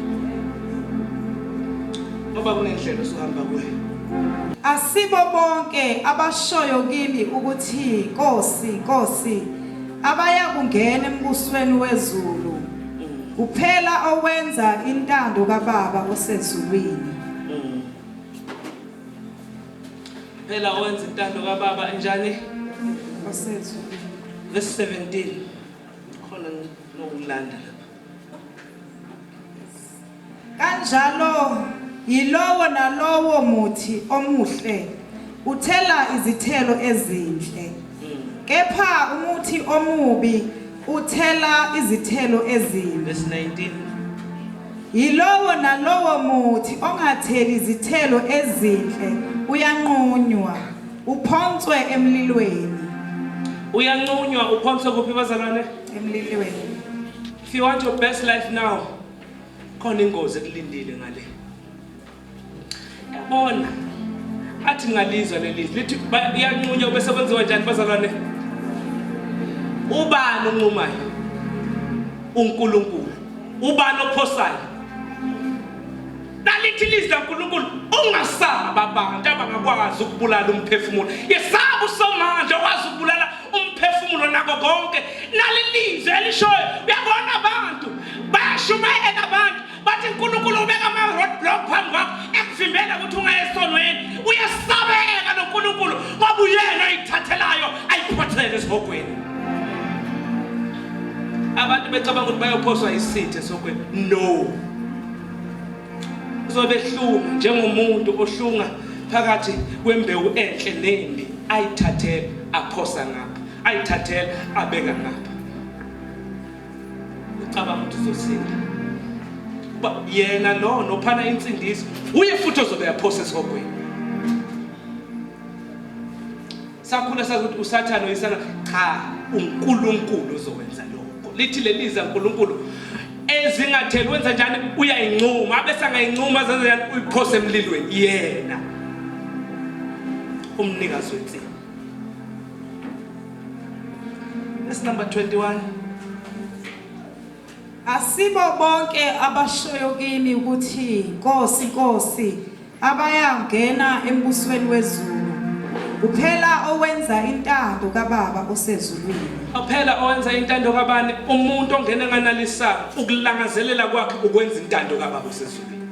Ngoba kunendlela usuhamba kuyo. Asibo bonke abashoyo kimi ukuthi Nkosi, Nkosi, abayakungena embusweni wezulu, kuphela owenza intando kaBaba osezulwini. Phela owenza intando kaBaba enjani? Osezulwini. Verse 17. Khona nokulanda lapha. Kanjalo yilowo nalowo muthi omuhle uthela izithelo ezinhle. Kepha umuthi omubi uthela izithelo ezimbi. Verse 19. Yilowo nalowo muthi ongatheli izithelo ezinhle uyanqunywa, uphonswe emlilweni. Uyanqunywa uphonswe kuphi bazalwane? Emlilweni. If you want your best life now, khona ingozi ekulindile ngale. Yabona athi ngalizwa leli lithi iyanqunywa bese kwenziwa njani bazalwane? Ubani onqumayo? uNkulunkulu. Ubani ophosayo? Nalithi ilizwi laNkulunkulu ungasaba abantu abangakwazi ukubulala umphefumulo. Yesaba uSomandla okwazi ukubulala umphefumulo nako konke. Nalilizwi elishoyo uyabona abantu bayashumayela abantu bathi uNkulunkulu ubeka ama-road block phambi kwakho ekuvimbela ukuthi ungaye esonweni. Uyesabeka noNkulunkulu ngoba uyena oyithathelayo ayiphothele esihogweni. Abantu becabanga ukuthi bayophoswa isithe esihogweni. No. Uzobe ehlunga njengomuntu ohlunga phakathi kwembewu enhle nembi ayithathele aphosa ngapha ayithathele abeka ngapha. Ucabanga ukuthi uzosinda kuba yena lo nophana insindiso uye futhi ozobe yaphosa esihogweni. Sakhula sazi ukuthi uSathane uyisana cha uNkulunkulu ozowenza lokho. Lithi leliza uNkulunkulu ezingatheli wenza njani uyayincuma abese angayincuma zenza njani uyiphose emlilweni yena umnikazi wensimu. Verse number 21. Asibo bonke abashoyo kimi ukuthi Nkosi Nkosi abayangena embusweni wezulu kuphela owenza intando kaBaba osezulwini. Kuphela owenza intando kabani? Umuntu ongena enganalisanga ukulangazelela kwakhe ukwenza intando kaBaba osezulwini.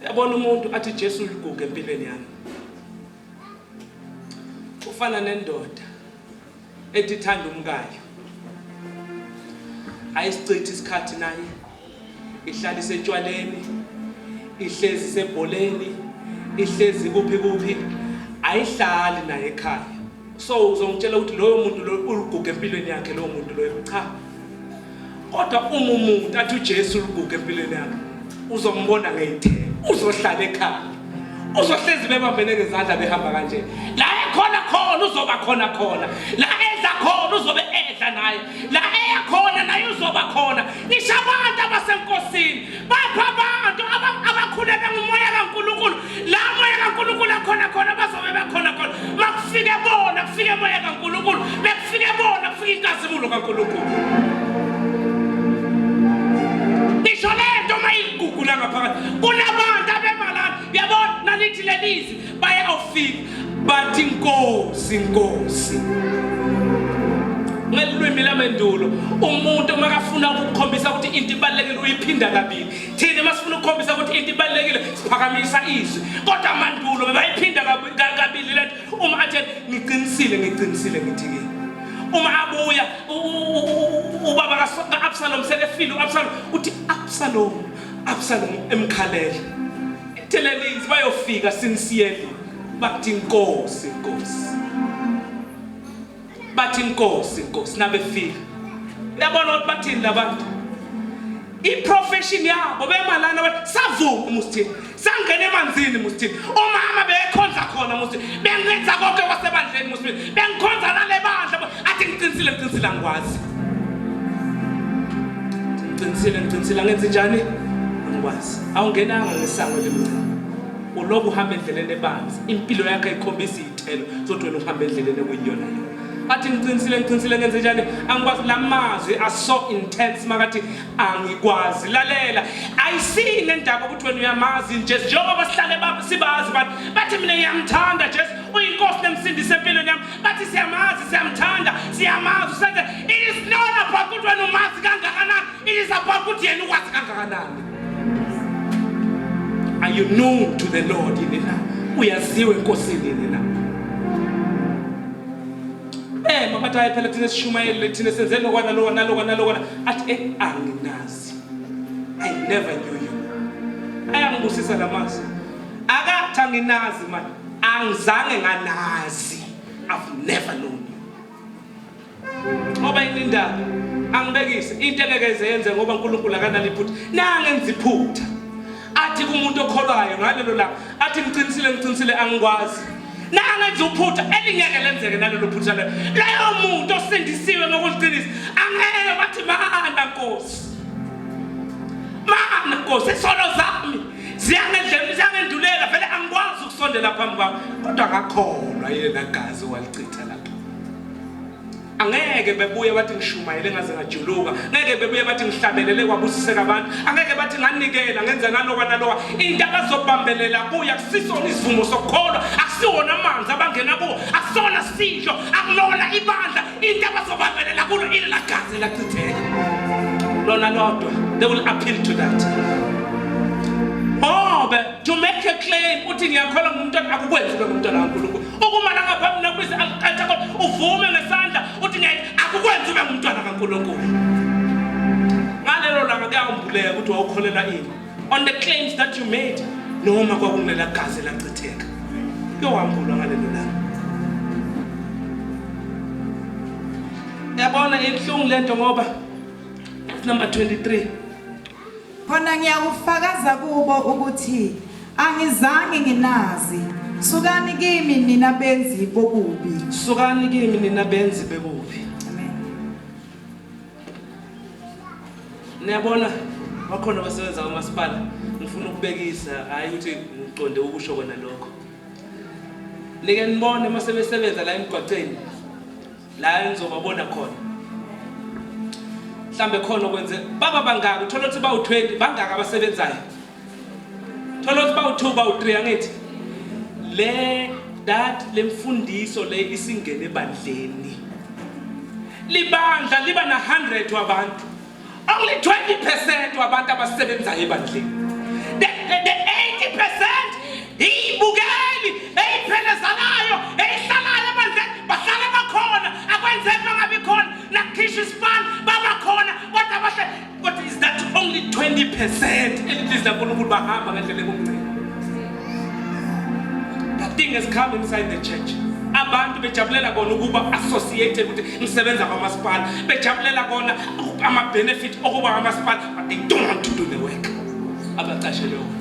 Yabona umuntu athi Jesu uligugu empilweni yami. Ufana nendoda ethi ithanda umkayo. Ayisichithi isikhathi naye. Ihlala isetshwaleni, ihlezi sebholeni, ihlezi kuphi kuphi. Ayihlali naye ekhaya. So uzongitshela ukuthi loyo muntu loyo uligugu empilweni yakhe lowo muntu loyo cha. Kodwa uma umuntu athi uJesu uligugu empilweni yakhe uzombona ngeyithelo, uzohlala ekhaya. Uzohlezi bebambene ngezandla behamba kanje. La ekhona khona uzoba khona khona. La edla khona uzobe edla naye. La eya khona naye uzoba khona. Ngisho abantu abasenkosini bapha abantu abakhulele ngumoya kaNkulunkulu. La moya kaNkulunkulu akhona khona bazobe bekhona khona. Makufike bona kufike moya kaNkulunkulu. Bekufike bona kufike inkazimulo kaNkulunkulu. Ngisho lento uma igugu la ngaphakathi kunabantu abemalana uyabona nalithi lelizi bayawufika bathi nkosi nkosi ngelwimi lamendulo umuntu makafuna ukukhombisa ukuthi into ibalulekile uyiphinda kabili thina masifuna ukukhombisa ukuthi into ibalulekile siphakamisa izwi kodwa mandulo bebayiphinda kabili lento uma athe ngiqinisile ngiqinisile ngithi kini uma abuya ubaba ka-Absalom sekefile u-Absalom uthi Absalom Absalom emkhalela ithelelizi bayofika sincerely bathi inkosi inkosi bathi inkosi inkosi nabefika uyabona ukuthi bathini labantu iprofession yabo bemalana bathi savuma musithini sangena emanzini musithini omama bekhonza khona musithini bengenza konke kwasebandleni musithini bengikhonza nale bandla athi ngiqinisile ngiqinisile angikwazi ngiqinisile ngiqinisile angenzi njani angikwazi awungenanga ngesango elimncane uloku uhamba endleleni ebanzi impilo yakhe ikhombisa iy'thelo zokuthi wena uhamba endleleni ekuyiyona yona athi ngiqinisile ngiqinisile ngenze njani angikwazi la mazwi are so intense makathi angikwazi lalela ayisine ndaba ukuthi wena uyamazi nje njengoba sihlale sibazi bantu bathi mina ngiyamthanda Jesu uyinkosi nemsindisi empilweni yami bathi siyamazi siyamthanda siyamazi usenze it is not about ukuthi wena umazi kangakanani it is about ukuthi yena ukwazi kangakanani are you known to the Lord yini na uyaziwa enkosini yini na Eh mama bathi hayi phela thina sishumayelile thina senze lokwana lokwana lokwana lokwana athi eh anginazi. I never knew you. Ayangibusisa lamazwi. Akathi anginazi manje. Angizange nganazi. I've never known you. Ngoba yini indaba? Angibekise into engeke zenze ngoba uNkulunkulu akanalo iphutha. Nangenza iphutha. Athi kumuntu okholwayo ngalelo langa, athi ngiqinisile ngiqinisile angikwazi. Nangenza uphutha elingeke lenzeke nalelo phutha lelo. Leyo muntu osindisiwe ngokuliqinisa angeke bathi mana Nkosi. Mana Nkosi isono zami ziyangendlela ziyangendulela vele angikwazi ukusondela phambi kwakho kodwa ngakholwa yena gazi walichitha lapha. Angeke bebuye bathi ngishumayele ngaze ngajuluka, ngeke bebuye bathi ngihlabelele kwabusiseka abantu, angeke bathi nganikela ngenza naloka naloka. Into abazobambelela kuyo akusisona isivumo sokukholwa, akusiwona amanzi abangena kuwo, akusona sidlo, akulona ibandla. Into abazobambelela kulo ilela gazi elachitheka lona lodwa. They will appeal to that. Ngobe to make a claim uthi ngiyakholwa ngumntwana akukwenzi ube ngumntwana kaNkulunkulu. Ukuma la ngaphambi nokubiza akuqatha kodwa uvume ngesandla uthi ngeke akukwenzi ube ngumntwana kaNkulunkulu. Ngalelo langa kuyambuleka ukuthi wawukholelwa ini. On the claims that you made noma kwakungelela gazi elachitheka. Kuyowambulwa ngalelo langa. Yabona inhlungu lento ngoba number 23 Khona ngiyakufakaza kubo ukuthi angizange nginazi. Sukani kimi nina benzi bobubi. Sukani kimi nina benzi bekubi. Amen. Niyabona bakhona abasebenza kwamasipala ngifuna ukubekisa hayi ukuthi ngiqonde ukusho kona lokho. Nike nibone uma sebesebenza la emgwaqeni la enizobabona khona mhlambe khona okwenze baba bangaki uthola ukuthi bawu-20 bangaki abasebenzayo thola ukuthi bawu-2 bawu-3 angithi le that le mfundiso le isingene ebandleni libandla liba na-100 wabantu Only 20% wabantu abasebenzayo ebandleni. The 80% iyibukeli eyiphelezanayo eyihlalayo ebandleni bahlale bakhona akwenzeki bangabi khona nakukhishwa isipani baba khona kodwa bahle kodwa is that only 20% elilizwi laNkulunkulu bahamba ngendlela ekumgcina. That thing has come inside the church. Abantu bejabulela kona ukuba associated ukuthi ngisebenza kwamasipala, bejabulela kona ama-benefit okuba kwamasipala, but they don't want to do the work abaqashelwe wona.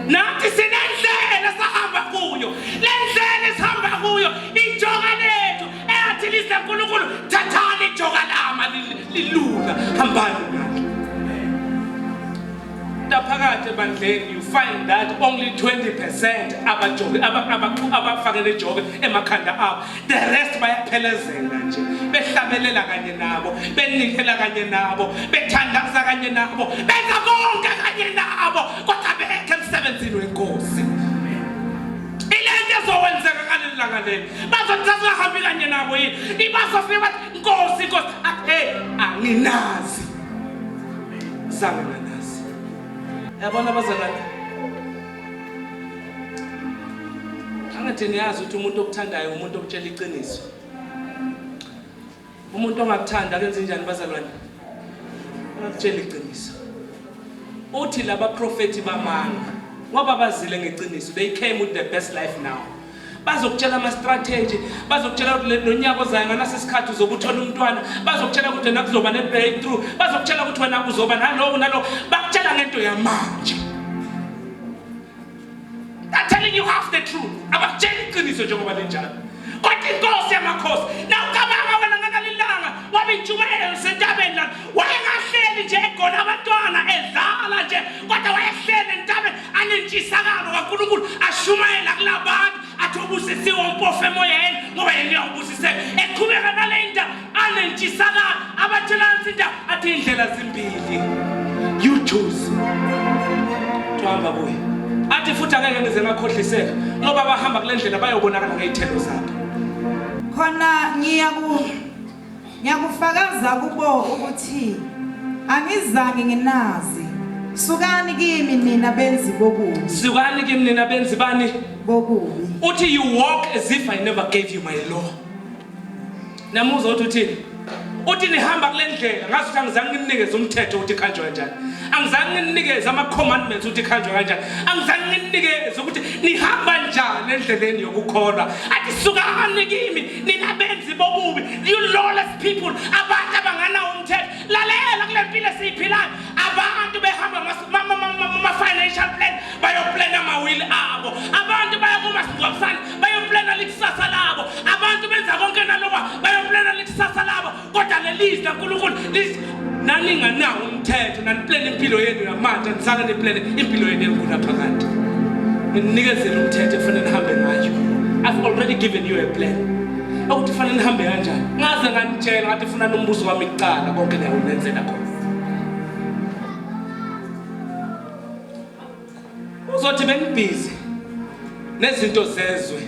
Nathi sinendlela esahamba kuyo, le ndlela esihamba kuyo ijoka lethu eyathi lizwi laNkulunkulu, thathani ijoka lama lilula, hambani nalo. Phakathi ebandleni you find that only 20% abajoke abafakele ijoke emakhanda abo, the rest bayaphelezela nje, behlabelela kanye nabo, benikela kanye nabo, bethandaza kanye nabo, benza konke kanye nabo, kodwa bekhe emsebenzini wenkosi. Ilento ezokwenzeka ngaleli langa leli, bazothi sasingahambi kanye nabo yini? Ibazofika bathi Nkosi, Nkosi, athi hey, anginazi, zange nganazi. Yabona bazalwane, angathi niyazi ukuthi umuntu okuthandayo umuntu okutshela iqiniso. Umuntu ongakuthandi akenze njani bazalwane? Akakutshela iqiniso. Uthi laba profethi bamanga ngoba bazile ngeqiniso, they came with the best life now. Bazokutshela ama-strategy, bazokutshela ukuthi lo nyaka ozayo ngalesi sikhathi uzobe uthola umntwana, bazokutshela ukuthi wena kuzoba ne-breakthrough, bazokutshela ukuthi wena uzoba naloku naloku, bakutshela ngento yamanje. They're telling you half the truth. Abakutsheli iqiniso njengoba linjalo. Kodwa inkosi yamakhosi, nawucabanga wena ngalelilanga ngoba intshumayelo isentabeni la, wayengahleli nje egona abantwana edlala nje, kodwa wayehleli entabeni anentshisakalo kaNkulunkulu ashumayela kulabantu athi ubusisiwe umpofu emoyeni ngoba yena uyawubusiseka. Eqhubeka nale ndaba anentshisakalo abatshela nansi indaba athi indlela zimbili, you choose. Tuhamba kuye athi futhi angeke ngize ngakhohliseka ngoba abahamba kule ndlela bayobonakala ngey'thelo zabo. Khona ngiyakufakaza kubo ukuthi angizange nginazi. Sukani kimi nina benzi bokubi. Sukani kimi nina benzi bani? Bokubi. Uthi you walk as if I never gave you my law. Namuzwa uthi uthini? Uthi nihamba kule ndlela ngazi ukuthi angizange nginikeze umthetho ukuthi khanjwa kanjani. Angizange nginikeze ama commandments ukuthi khanjwa kanjani. Angizange nginikeze ukuthi nihamba njani endleleni yokukholwa. Athi sukani kimi nina benzi bobubi, you lawless people, abantu abanganawo umthetho. Lalela kule mpilo esiyiphilayo, abantu behamba ama-financial plan bayoplana amawili abo. Abantu baya kumasingcwabisane bayoplana likusasa labo. Abantu benza konke naloba bayoplana likusasa labo. Kodwa lelizwi laNkulunkulu naninganawo umthetho, naniplane impilo yenu yamanje, anisake niplane impilo yenu engunaphakade. Nginikezele umthetho ekufanele nihambe ngayo. I've already given you a plan ukuthi fanele nihambe kanjani. Ngaze nganitshela ngathi funani umbuso wami kuqala, konke ngiyakunenzela khona. Uzothi bengibhizi nezinto zezwe,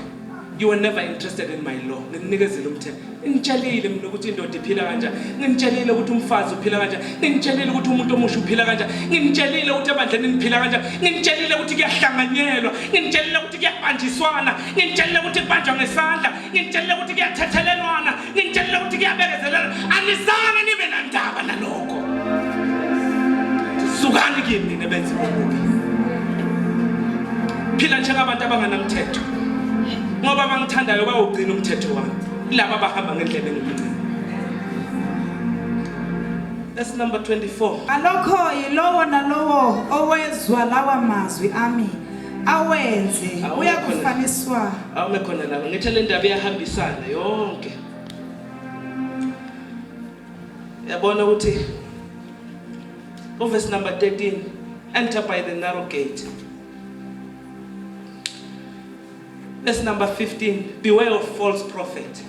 you were never interested in my law. Nginikezile umthetho, ngitshelile mina ukuthi indoda iphila kanjani, ngitshelile ukuthi umfazi uphila kanjani, ngitshelile ukuthi umuntu omusha uphila kanjani, ngitshelile ukuthi ebandleni niphila kanjani, ngitshelile ukuthi kuyahlanganyelwa, ngitshelile ukuthi kuyabanjiswana, ngitshelile ukuthi kubanjwa ngesandla, ngitshelile ukuthi kuyathethelelwana, ngitshelile ukuthi kuyabekezelelwa. Anizange nibe nandaba nalokho. Sukani kimi nina benzi bobubi. Phila njengabantu abanganamthetho, ngoba abangithandayo bawugcina umthetho wami, laba abahamba ngendlela engimgcina. That's number 24. Ngalokho yilowo nalowo owezwa lawa mazwi ami awenze uyakufaniswa. Awume khona lapho. Ngithe le ndaba iyahambisana yonke. Yabona ukuthi uverse number 13, enter by the narrow gate. Verse number 15, beware of false prophet.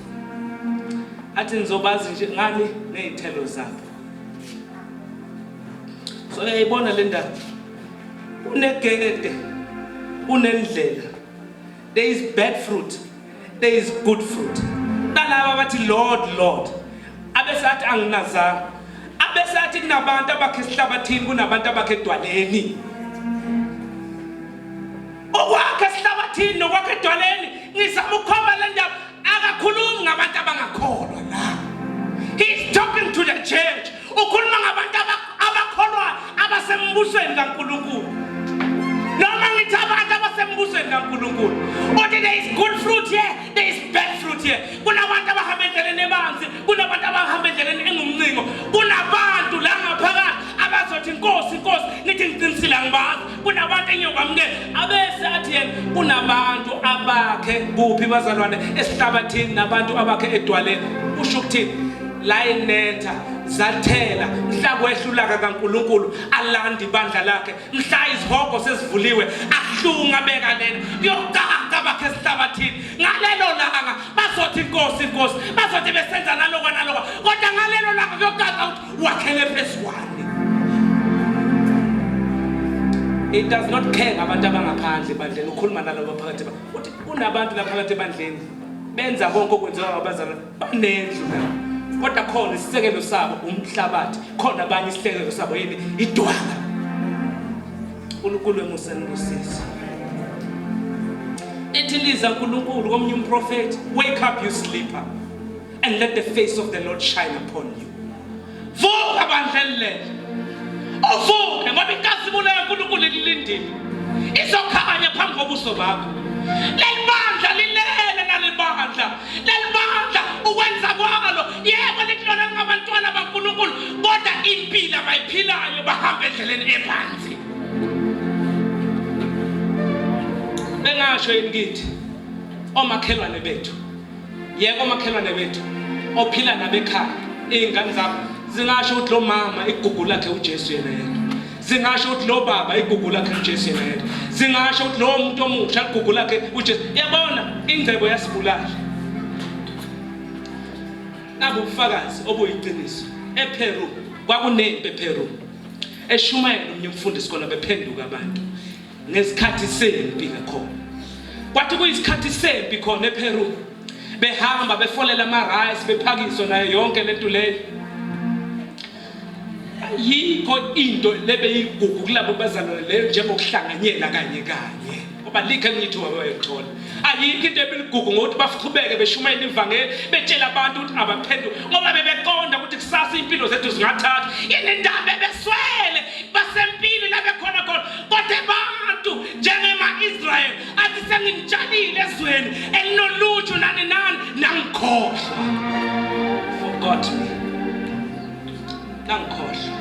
Athi nizobazi nje ngani ngezithelo zabo. So uyayibona le ndaba. Unegede, unendlela. There is bad fruit, there is good fruit. Nalaba bathi Lord, Lord, abese athi anginazanga. Abese athi kunabantu abakhe esihlabathini, kunabantu abakhe edwaleni. Okwakhe esihlabathini nokwakhe edwaleni, ngizama ukukhomba le ndaba. Akakhulumi ngabantu abangakholwa la. He is talking to the church. Ukhuluma ngabantu abakholwayo abasembusweni kaNkulunkulu. Noma ngithi abantu abasembusweni kaNkulunkulu. Uthi there is good fruit here, there is bad fruit here. Kunabantu abahamba endleleni ebanzi, kunabantu abahamba endleleni engumncingo. Kunabantu la ngaphakathi abazothi Nkosi, Nkosi, ngithi ngiqinisile angibazi. Kunabantu engiyokwamukela. Abese athi yena kunabantu abakhe kuphi bazalwane, esihlabathini, nabantu abakhe edwaleni. Usho ukuthini? La inetha zathela mhla kwehlulaka kaNkulunkulu alanda ibandla lakhe, mhla izihogo sezivuliwe ahlunga beka lena kuyocaca bakhe esihlabathini. Ngalelo langa bazothi Nkosi, Nkosi, bazothi besenza nalokho nalokho, kodwa ngalelo langa kuyocaca ukuthi wakhele phezu kwani. It does not care ngabantu abangaphandle ebandleni, ukhuluma nalabo phakathi. Uthi kunabantu la phakathi ebandleni benza konke okwenziwa ngabazalwane, banendlu nabo, kodwa khona isisekelo sabo umhlabathi, khona abanye isisekelo sabo yini? Idwala. uNkulunkulu emusa nibusise. Ithi liza uNkulunkulu komnye umprofeti, wake up you sleeper and let the face of the Lord shine upon you. Vuka bandla elilele, uvuke, ngoba inkazimulo kaNkulunkulu ililindile, izokhanya phambi kobuso bakho. Leli bandla lilele, naleli bandla, leli bandla ukwenza kwalo, yebo lithi lona lingabantwana baNkulunkulu, kodwa impilo abayiphilayo bahamba endleleni ebanzi. Bengasho yini kithi omakhelwane bethu? Yebo, omakhelwane bethu ophila nabekhaya, iy'ngane zakho zingasho ukuthi lo mama igugu lakhe uJesu yena yedwa, zingasho ukuthi lo baba igugu lakhe uJesu yena yedwa, zingasho ukuthi lowo muntu omusha igugu lakhe uJesu. Yabona, ingcebo yasibulala. Nabu ubufakazi obuyiqiniso. EPeru kwakunempi, ePeru eshumayela omunye umfundisi khona, bephenduka abantu ngesikhathi sempi ngakhona. Kwathi kuyisikhathi sempi khona ePeru, behamba befolela ama-rice, bephakiswa nayo yonke lento leyo. Ayikho into lebeyigugu kulabo bazalwane leyo njengokuhlanganyela kanye kanye, ngoba likho elinye ithuba abayolithola. Ayikho into ebiligugu ngokuthi baqhubeke beshumayela ivangeli, betshela abantu ukuthi abaphenduke, ngoba bebeqonda ukuthi kusasa impilo zethu zingathathwa. Yini ndaba ebeswele basempini la bekhona khona, kodwa abantu njengema-Israyeli athi senginitshalile ezweni elinoluju nani nani, nangikhohlwa. Forgot me. Nangikhohlwa.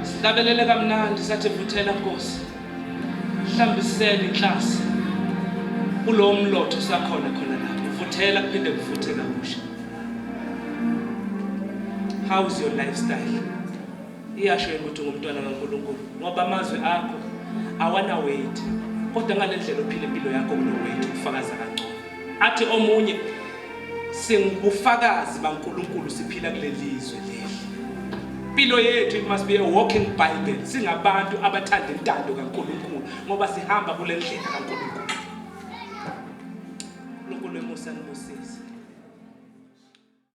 Sihlabelele kamnandi sathi vuthela Nkosi. Hlambisela inhlasi kulowo mlotho sakhona khona lapho. Vuthela kuphinde kuvuthe kabusha. How is your lifestyle? Iyasho yini ukuthi ungumntwana kaNkulunkulu? Ngoba amazwi akho awana weight. Kodwa ngalendlela ophila impilo yakho kuno weight ukufakaza kangcono. Athi omunye singubufakazi baNkulunkulu siphila kuleli zwe leli. Impilo yethu it must be a walking Bible. Singabantu abathanda intando kaNkulunkulu ngoba sihamba kule ndlela kaNkulunkulu. uNkulunkulu emusa nibusise.